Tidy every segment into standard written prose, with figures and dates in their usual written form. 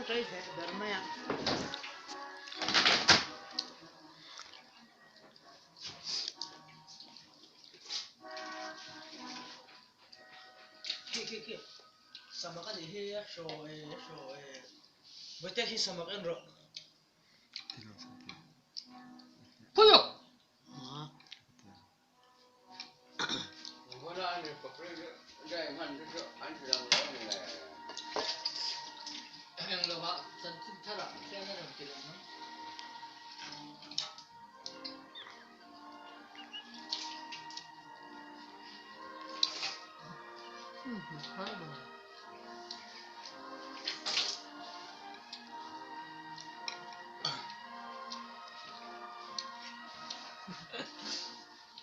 Tawngtai hle ber mai a. Khi khi khi samak a nih hi a hraw e a hraw e Vawite khi samak en rawh. Puyuk! Eng lovah chanchin tharah khian a rawn ti lang ang.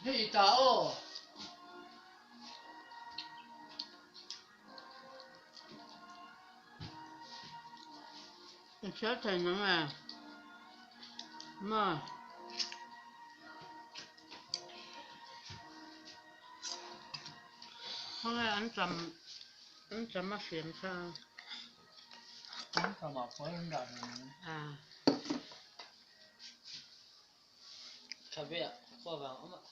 Hei i ta aw. I chhiar thei nang e. Ma. Khawnge an cham an cham a hriam kha. An cham ah pawh an dah reng ang. Ah. Tha ve ah khua vang awm ah.